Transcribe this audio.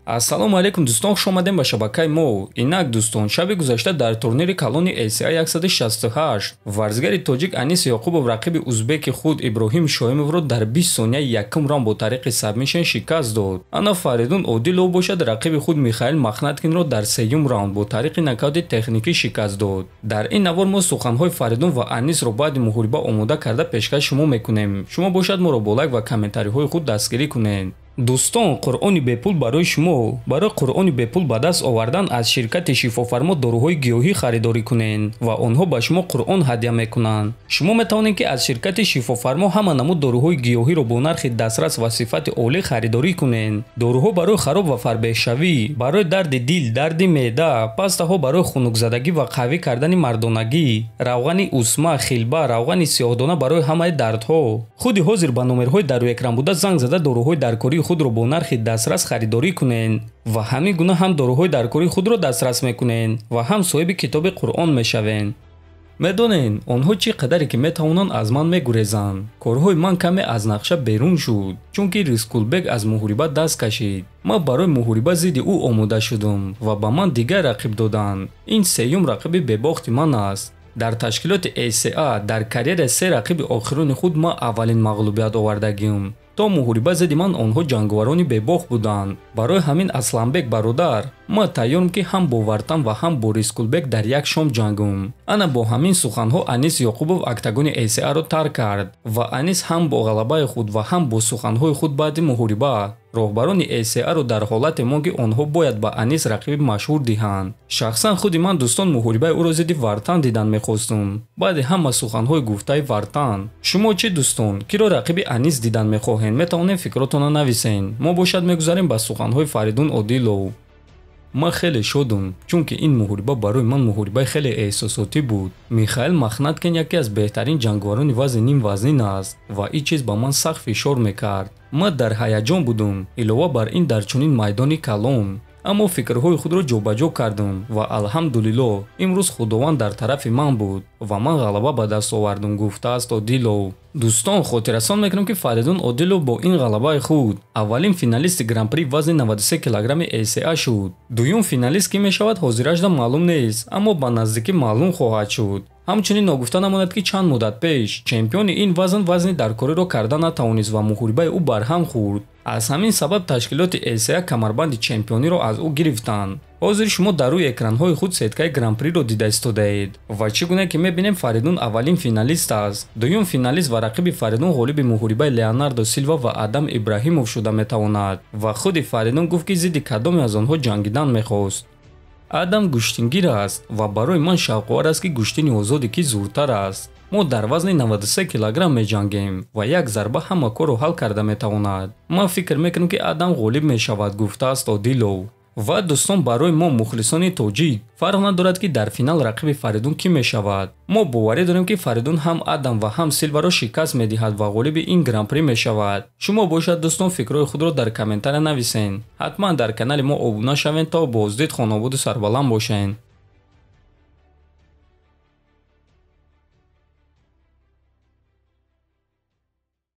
Ассалому алайкум дӯстон, хуш омадем ба шабакаи мо. Инак дӯстон, шаби гузашта дар турнири калони ACA 168 варзигари тоҷик Анис Ёқубов рақиби узбеки худ Иброҳим Шоимовро дар 20 сонияи якум раунд бо тариқи сабмишн шикаст дод. Ана Фаридун Одилов бошад рақиби худ Михаил Махнаткинро дар сеюм раунд бо тариқи нокаути техникӣ шикаст дод. Дар ин навор мо суханҳои Фаридун ва Анисро баъди муҳориба омода карда пешкаш шумо мекунем. Шумо бошад моро бо лайк ва комментариҳои худ дастгирӣ кунед. Дӯстон, Қуръони бепул барои шумо. Барои Қуръони бепул ба даст овардан аз ширкати Шифофармо доруҳои гиёҳӣ харидорӣ кунед ва онҳо ба шумо Қуръон ҳадя мекунанд. Шумо метавонед, ки аз ширкати Шифофармо ҳама намуд доруҳои гиёҳиро бо нархи дастрас ва сифати олӣ харидорӣ кунед. Доруҳо барои хароб ва фарбеҳшавӣ, барои дарди дил, дарди меъда, пастаҳо барои хунукзадагӣ ва қавӣ кардани мардонагӣ, равғани усма, хилба, равғани сиёҳдона барои ҳамаи дардҳо. Худи ҳозир ба номерҳои дар рӯи экран буда занг зада доруҳои даркории худро бо нархи дастрас харидорӣ кунед ва ҳамин гуна ҳам доруҳои даркории худро дастрас мекунед ва ҳам соҳиби китоби Қуръон мешавед. Медонед, онҳо чӣ қадаре ки метавонанд аз ман мегурезанд. Корҳои ман каме аз нақша берун шуд, чунки Рискулбек аз муҳориба даст кашид. Ман барои муҳориба зидди ӯ омода шудам ва ба ман дигар рақиб доданд. Ин сеюм рақиби бебохти ман аст. Дар ташкилоти ACA дар карьераи се рақиби охирони худ ман аввалин мағлубият овардагиам. То муҳориба зидди ман онҳо ҷанговарони бебохт буданд. Барои ҳамин Асланбек бародар, ман тайёрам, ки ҳам бо Вартан ва ҳам бо Рискулбек дар як шом ҷангум. Ана бо ҳамин суханҳо Анис Ёқубов октагони ACA-ро тарк кард ва Анис ҳам бо ғалабаи худ ва ҳам бо суханҳои худ баъди муҳориба роҳбарони ACA-ро дар ҳолате монд, ки онҳо бояд ба Анис рақиби машҳур диҳанд. Шахсан худи ман, дӯстон, муҳорибаи ӯро зидди Вартан дидан мехостум. Баъди ҳама суханҳои гуфтаи Вартан. Шумо чӣ, дӯстон, киро рақиби Анис дидан мехоҳед? Метавонем фикротонро нависен. Мо бошад мегузарем ба суханҳои Фаридун Одилов. Ман хеле шодум, чунки ин муҳориба барои ман муҳорибаи хеле эҳсосотӣ буд. Михаил Махнаткин яке аз беҳтарин ҷанговарони вазни нимвазнин аст ва ин чиз ба ман сахт фишор мекард. Ман дар ҳаяҷон будум, илова бар ин дар чунин майдони калон. Аммо фикрҳои худро ҷобаҷо кардум ва алҳамдулиллоҳ, имрӯз Худованд дар тарафи ман буд ва ман ғалаба ба даст овардум, гуфтааст Одилов. Дӯстон, хотиррасон мекунам, ки Фаридун Одилов бо ин ғалабаи худ аввалин финалисти гран-при вазни 93 килограмми ACA шуд. Дуюм финалист кӣ мешавад, ҳозирашда маълум нест, аммо ба наздикӣ маълум хоҳад шуд. Ҳамчунин ногуфта намонад, ки чанд муддат пеш чемпиони ин вазн вазни даркориро карда натавонист ва муҳорибаи ӯ барҳам хӯрд. Аз ҳамин сабаб ташкилоти ACA камарбанди чемпиониро аз ӯ гирифтанд. Ҳозир шумо дар рӯи экранҳои худ сеткаи гран-приро дида истодаед ва чӣ гуна ки мебинем, Фаридун аввалин финалист аст. Дуюм финалист ва рақиби Фаридун ғолиби муҳорибаи Леонардо Силва ва Адам Ибраҳимов шуда метавонад ва худи Фаридун гуфт, ки зидди кадоме аз онҳо ҷангидан мехост. Адам гӯштингир аст ва барои ман шавқовар аст, ки гӯштини озоде ки зуртар аст. Мо дар вазни 93 килограмм меҷангем ва як зарба ҳама корро ҳал карда метавонад. Ман фикр мекунам, ки Адам ғолиб мешавад, гуфтааст Одилов. Ва дӯстон, барои мо мухлисони тоҷик фарқ надорад, ки дар финал рақиби Фаридун кӣ мешавад. Мо боварӣ дорем, ки Фаридун ҳам Адам ва ҳам Силваро шикаст медиҳад ва ғолиби ин гран-при мешавад. Шумо бошад, дӯстон, фикрҳои худро дар комментария нависен. Ҳатман дар канали мо обуна шавед, то боздид хонободу сарбаланд бошед.